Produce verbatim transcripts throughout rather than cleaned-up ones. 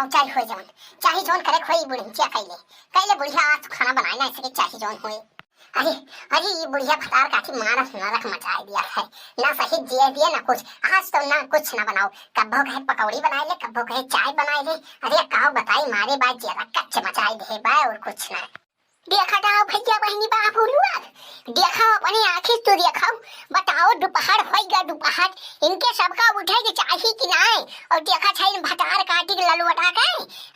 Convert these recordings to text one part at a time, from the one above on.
चाहे होए जौन, चाहे जौन करे होए, ई बुढ़िया कैले, कैले बुढ़िया आज खाना बनाए ना सके, चाहे जौन होए। अरे, अरे, ई बुढ़िया भतार काठी मारस नरक मचाए दिया है, ना सही जिए दिए ना कुछ। आज तो ना कुछ ना बनाओ, कब्बो कहे पकौड़ी बनाए ले, कब्बो कहे चाय बनाए ले। अरे काव बताई, मारे बाय जिया कच्च मचाए दे बाय और कुछ ना। देखा जाओ भैया बहिनी बाबू लोग, देखाओ अपने आँखी से तो देखाओ, बताओ दोपहर होई गा दोपहर, इनके सबका उठे के चाही कि नाय? और देखा छै इन भतार काटी के ललवटा के,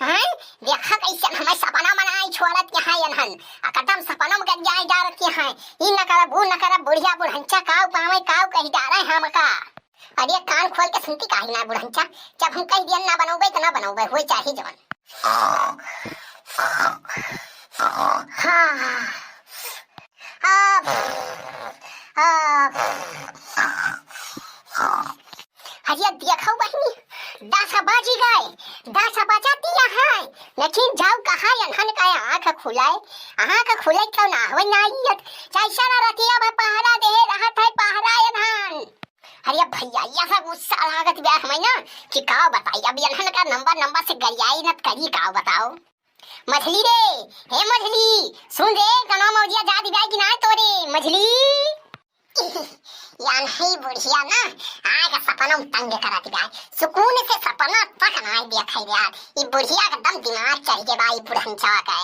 हैं? देखा कैसे हमें सपना बनाए छोड़त यहाँ इन्हन, आ कदम सपनों में गंजाए डारत यहाँ, ई न करब, ऊ न करब, बुढ़िया बुढ़ंचा काव पावे, काव कही डारे हमका। अरे कान खोल के सुनती काहे ना बुढ़ंचा, जब हम कह दियन ना बनौबे तो ना बनौबे, होए चाहे जवन। हाँ, हाँ, हाँ। अरे देखो बहिनी, दस बज गए, दस बजत दिया है, लेकिन जाओ कहाँ इन्हन का आँख खुले, आँख खुले तो ना होए ना आइयत, जैसा ना रतिया भर पहरा दे रहत है, पहरा इन्हन। अरे भैया, ऐसा गुस्सा लागत बा हमें ना कि का बताई। अब इन्हन का नंबर नंबर से गरियाई न त करी का बताओ। मझली रे, हे मझली, सुन रे, कनो मौजिया जात बा कि ना तोरे, मझली? या नहीं बुढ़िया ना, आए का सपना में तंग करत बा। सुकून से सपना तक ना देखे यार। ई बुढ़िया एकदम दिमाग चढ़ गए बा, ई बुढ़नचा के।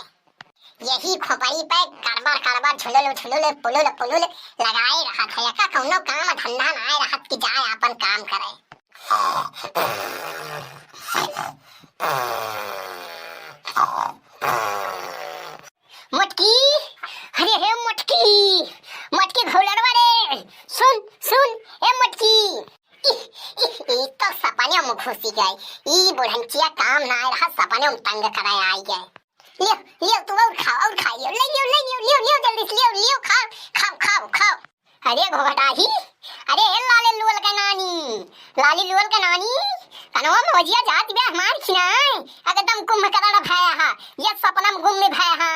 यही खोपड़ी पे कड़बड़ कड़बड़ झुलुल झुलुल पुलुल पुलुल लगाए रहत है। एका कौनो काम धंधा नाय रहत कि जाए आपन काम करे। मोटकी, अरे हे मोटकी, मोटकी घोलड़वा रे, सुन, सुन, ए मोटकी। इह, इह, ई तो सपने में घुसी गई। ई बुढ़ंचिया काम नाय रहा, सपने में तंग करे आई गए। लियो, लियो, तू और खाओ, और खा लियो, ले लियो, ले लियो, लियो, लियो, जल्दी से लियो, लियो, खाओ, खाओ, खाओ, खाओ। अरे घोघटाही, अरे ए लाली लुअल के नानी, लाली लुअल के नानी, कनवा में मौजिया जात बे हमार खिनाए, एकदम कुंभकर्ण भया हा, ये सपना में गुम में भया हा।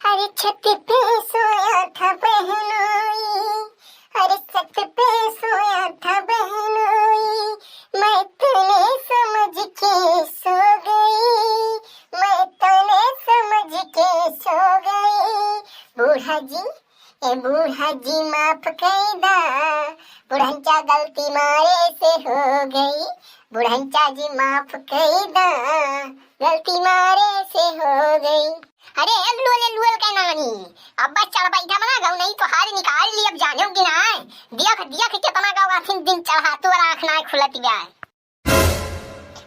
अरे छत पे सोया था बहनोई, अरे छत पे सोया था बहनोई, मैं तूने समझ के सो गई, मैं तूने समझ के सो गई। बूढ़ा जी, ए बूढ़ा जी माफ कई दा, बुढ़ंचा गलती मारे से हो गई, बुढ़ंचा जी माफ कई दा, गलती मारे से हो गई। अरे ए लुअल, ए लुअल के नानी, अब बस चढ़ बैठा बना गौ नहीं तो हारी निकाल ली, अब जाने की ना। देख, देख कितना गौ आथिन दिन चढ़ा, तोर आँख ना खुलत बा।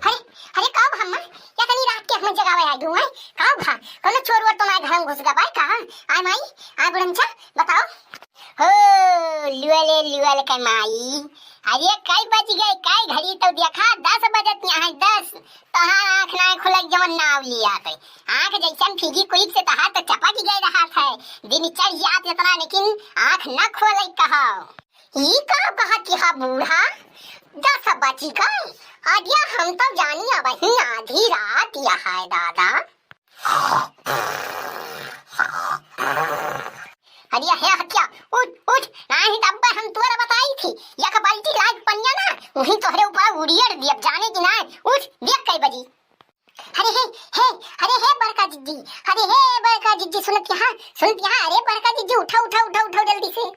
अरे, अरे, का भा अम्मा? या तनी रात के हमें जगावे आ गयो है? का भा? कोनो चोर वोर तो ना घर में घुस गवा है का? आय माई, आय बुढ़ंचा, बताओ। हो, लुअले लुअल के माई, अरे कई बज गए, कई घड़ी तो देखा, दस बजत यहाँ है, दस। तोहार आँख ना खुलक जवन नाव लिया थे। आँख जैसन फीगी कुइक से तोहार तो चपक गए रहा था। दिन चढ़ जात इतना, लेकिन आँख न खोले कहो। ई का कहत हा बूढ़ा? दस बजी गए, अदिया हम तो जानी अबही आधी रात या है दादा। अदिया हे हत्या, उठ, उठ, नाही तब्बे हम तोरा बताई थी, एक बाल्टी लाग पनिया ना, वहीं तोहरे ऊपर उड़ियर दियब, जाने की ना, उठ, देख कई बजी। अरे हे, हे, अरे हे बड़का जिज्जी, अरे हे बड़का जिज्जी, सुनत यहाँ, सुनत यहाँ, अरे बड़का जिज्जी, उठा, उठा, उठा, उठा जल्दी से।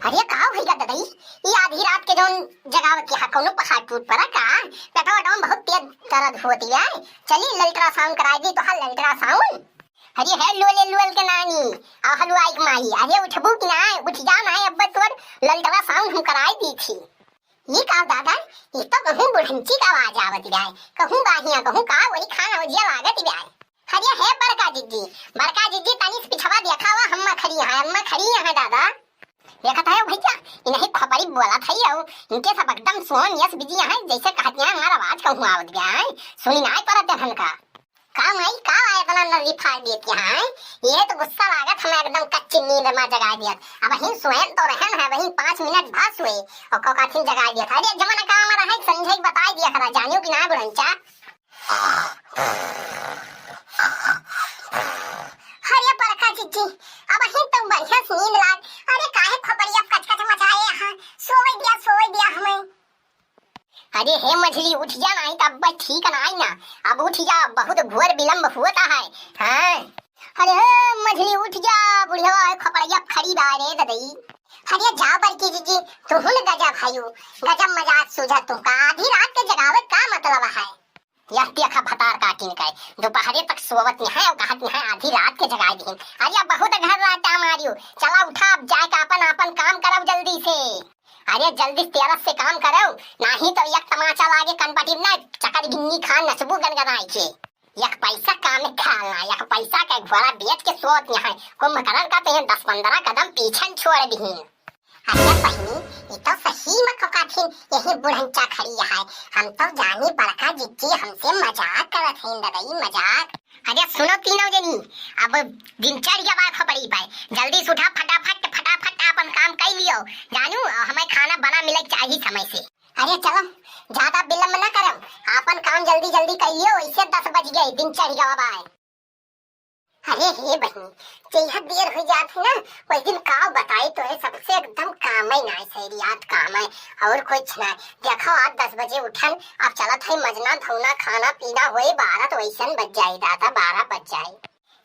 अरे का भैया ददई, ई आधी रात के जौन जगाव के हा, कौनो पहाड़ टूट पड़ा का? पेटवा वेटवा में बहुत तेज दर्द होती है, चली अल्ट्रासाउंड कराई दी तो हल अल्ट्रासाउंड। अरे हे लोले लोल के नानी, आ हलवाई के माई, अरे उठबू कि ना? उठ जा ना, अब तोर अल्ट्रासाउंड हम कराई दी थी। ये का दादा, ये तो कहूँ बुढ़ंची का आवाज आवत बा, कहूँ बाहिया, कहूँ का वही खाना उजिया लागत बा। अरे हे बड़का जिज्जी, बड़का जिज्जी तनी से पिछवा देखावा, अम्मा खड़ी है, अम्मा खड़ी है दादा। देखत है भैया, इन्हीं खपरी बोलत है, इनके सब एकदम सोन यस बिजी है, जैसे कहती है हमारा आवाज कहूँ आवत बा है, सुनी ना परत है हमका। का माई, का इतना नर्री फाड़ देती है? ये तो गुस्सा लागत हमें एकदम कच्ची नींद में जगा दिया। अबहिन सोएन तो रहन है, अबहिन पाँच मिनट बाद सोए और कोकाथिन जगा दिया था। अरे जमाना का हमारा है, समझे बता दिया करा, जानियो कि ना बुढ़ंचा। अरे बड़का जिज्जी, अबहिन तो बढ़िया से नींद लाग। अरे काहे खपरिया कचकच मचाए यहाँ? सोवे दिया, सोवे दिया हमें। अरे हे मझली उठ जा, नाहीं त अब ठीक नाहीं ना। अब उठ जा, बहुत घोर विलम्ब होत है। हाँ। अरे हे मझली उठ जा, बुढ़वा है खपड़िया खड़ी रहा रे ददई। अरे जाओ बड़की जिज्जी, तुहुन गजब हयू, गजब मजाक सूझत तुमका। आधी रात के जगावे का मतलब है? यह देखा भतार काटिन का, दोपहरे तक सोवत नहीं है और कहत नहीं है आधी रात के जगाए दीन। अरे बहुत घर राटा मारियो, चला उठा अब जाए का अपन, अपन काम करब जल्दी से। अरे जल्दी से तेरस से काम करउ, नाहीं तो एक तमाचा लागे कनपटी में ना चकर गिन्नी खान नचबू गनगनाई के। एक पैसा काम में ख्याल ना, एक पैसा का घोड़ा बेच के सोत यहाँ कुंभकर्ण का तो ये दस पन्द्रह कदम पीछे न छोड़ दीन। अरे बहिनी, ये तो सही में कहथिन, यही बुढ़ंचा खड़ी है। हम तो जानी बड़का जिज्जी हमसे मजाक करत हैं ददई, मजाक। अरे सुनो तीनों जनी, अब दिन चढ़ गया बा खपड़ी पे, जल्दी से उठा, फटाफट फटाफट अपन काम कर लियो जानू, और हमें खाना बना मिले चाहिए समय से। अरे चलो, ज्यादा विलम्ब ना करो, अपन काम जल्दी जल्दी कर लियो, इसे दस बज गए, दिन चढ़ गया बा। अरे हे बहिनी, जहिया देर हो जात है ना, वही दिन का बताई तो है, सबसे एकदम काम है ना, सैरियात काम है, और कुछ ना। देखो आज दस बजे उठन, अब चलत है मजना धोना, खाना पीना होए, बारह तो वैसन बज जाए दादा, बारह बज जाए।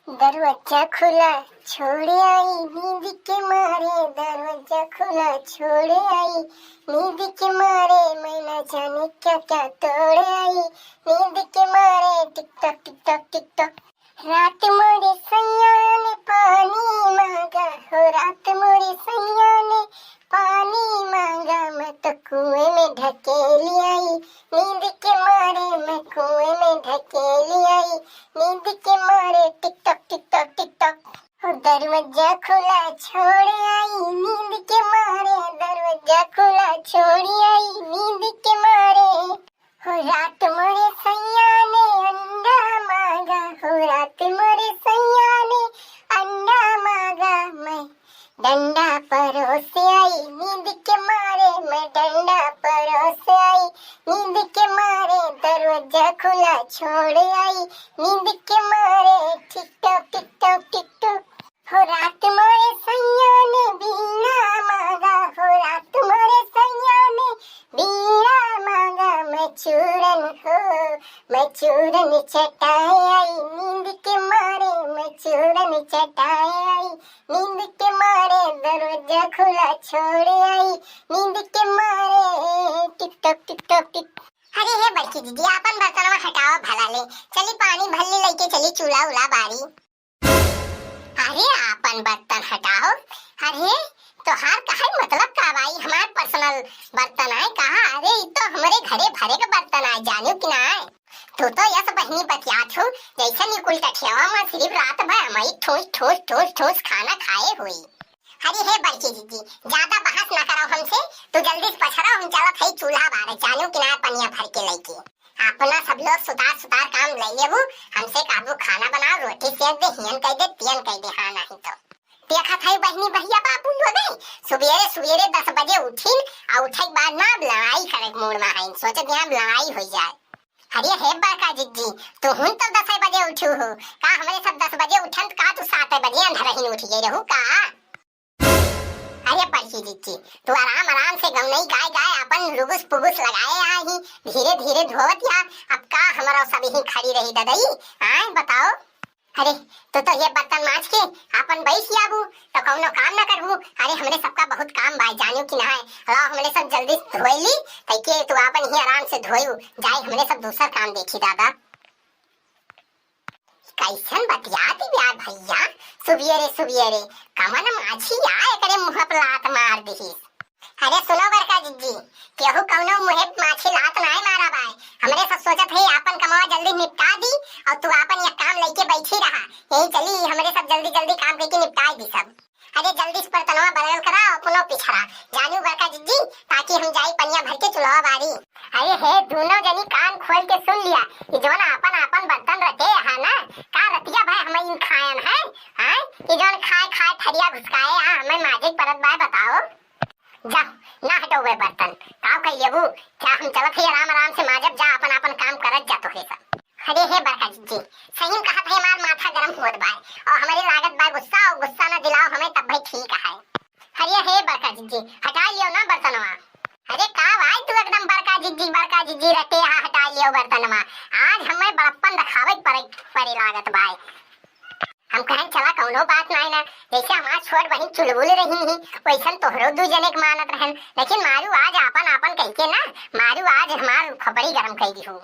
दरवाजा खुला छोड़ आई, नींद के मारे दरवाजा खुला छोड़ आई, नींद के मारे मैं ना जाने क्या क्या तोड़ आई, नींद के मारे टिक टॉक टिक टॉक टिक टॉक। रात मोरे सैया ने पानी मांगा हो, रात मोरे सैया ने पानी मांगा, मैं तो कुएं में ढकेली आई, नींद के मारे मैं कुएं में ढकेली आई, नींद के मारे टिक टॉक टिक टॉक टिक टॉक। हो दरवाजा खुला छोड़ आई, नींद के मारे दरवाजा खुला छोड़ आई, नींद के मारे। हो रात मोरे सैया ने अंडा मांगा, हो रात मोरे सैया ने अंडा मांगा, मैं डंडा परोस आई, नींद के मारे मैं डंडा परोस आई, नींद के मारे दरवाजा खुला छोड़ आई, नींद के मारे टिक टॉक टिक टॉक टिक टॉक। हो रात मोरे सैया ने बीना मांगा, हो रात मोरे सैया ने बीना मांगा, मैं चूरन हो, मैं चूरन चटाए आई, नींद के मारे मैं चूरन चटाए आई, नींद के मारे दरवाजा खुला छोड़ आई, नींद के मारे टिक टॉक टिक टॉक टिक। अरे हे बड़की दीदी, आपन बर्तनवा हटाओ भला ले, चली पानी भल्ली लेके चली चूल्हा उला बारी। अरे आपन बर्तन हटाओ। अरे तोहार कहे मतलब का भाई, हमार पर्सनल बर्तन है कहा? अरे ई तो हमरे घरे भरे के बर्तन है, जानू कि ना? तू तो यस बहिनी बतियात हो जैसे निकुल टठियावा में सिर्फ रात भर हमई ठूस ठूस ठूस ठूस खाना खाए हुई। अरे हे बड़की दीदी, ज्यादा बहस ना कराओ हमसे, तू जल्दी से पछराओ, हम चलत है चूल्हा बारे, जानू कि ना पनिया भर के लेके। अपना सब लोग सुतार सुतार काम ले लेबू, हमसे कहबू खाना बनाओ, रोटी सेक दे, हियन कह दे, तियन कह दे, हाँ नहीं तो। देखत है बहिनी भैया बाबू लोग हैं, सुबेरे सुबेरे दस बजे उठिन, आ उठे के बाद ना अब लड़ाई करे के मूड में हैं, सोचत यहाँ अब लड़ाई हो जाए। अरे हे बड़का जिज्जी, तुहुन तो दस बजे उठू हो, का हमरे सब दस बजे उठन त का तू सात बजे अंधरहिन उठ गए रहू का? अरे बड़की जिज्जी, तू आराम आराम से गौनई गाय गाय अपन रुगुस पुगुस लगाए आ ही, धीरे धीरे धोवत या, अब का हमरो सब यहीं खड़ी रही ददई, आए बताओ। अरे तू तो ये बर्तन मांज के अपन बैठ जाबू, तो कौनो काम ना करबू। अरे हमरे सबका बहुत काम बा, जानू कि ना है, लाओ हमरे सब जल्दी धोई ली, ताकि तू अपन ही आराम से धोयू, जाए हमरे सब दूसर काम देखी दादा। कैसन बतियात बा भैया, सुबियरे सुबियरे कमन माझी आ एकरे मुँह पे लात मार दिहिस। अरे सुनो बड़का जिज्जी, केहू कौनो मुँहे पे माझी लात नाय मारा बाय। हमरे सब सोचत है आपन कमवा जल्दी निपटा दी और तू आपन ये काम लेके बैठी रहा। यही चली हमरे सब जल्दी जल्दी काम करके निपटा दी सब। अरे जल्दी से बर्तनवा बदल करा, अपनो पिछड़ा जानू बड़का जिज्जी, ताकि हम जाई पनिया भर के चूल्हा बारी। अरे हे दोनों जनी कान खोल के सुन लिया, ये जौन आपन आपन बर्तन रखे है ना, का रतिया भर हम इन खायन है, हैं? ये जौन खाए खाए थरिया घुसकाए आ, हमें माजे के परत बाय बताओ। जा, ना हटो वे बर्तन, का कह लेबू? क्या हम चलत है आराम आराम से माजब जा, आपन आपन काम करत जा तो है सब। अरे हे बड़का जिज्जी, सही में कहत है, हमार माथा गरम होत बाय और हमरे लागत बाय गुस्सा, और गुस्सा ना दिलाओ हमें, तब भाई ठीक है। अरे हे बड़का जिज्जी, हटा लियो ना बर्तनवा। अरे का भाई तू एकदम बड़का जिज्जी बड़का जीजी रटे हा हटाइ लियो बर्तनवा। आज हमें बड़प्पन देखावे के परे, परे लागत बाय। हम कहन चला कौनो बात नाय ना, जैसे हमार छोट बहिन चुलबुल रही ही, वैसन तोहरो दू जने के मानत रहन, लेकिन मारू आज आपन आपन कह के ना, मारू आज हमार खोपड़ी गरम कइ दिहू।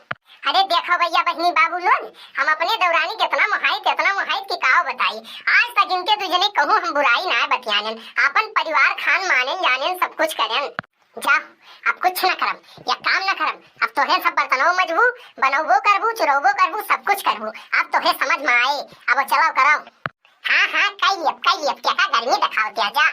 अरे देखो भैया बहिनी बाबू लोग, हम अपने दौरानी कितना मोहाइत, कितना मोहाइत कि काव बताई। आज तक इनके दू जने कहूँ हम बुराई ना बतियानन, आपन परिवार खान मानन जानन, सब कुछ करन। जाओ, अब कुछ ना करब, या काम ना करब। अब तोहे सब बर्तनों मजबू, बनौबो करबू, चुरौबो करबू, सब कुछ करबू। अब तोहे समझ में आए, अब चलाओ करो। हाँ हाँ, कई लियब, कई लियब, क्या का गर्मी देखावत या जा।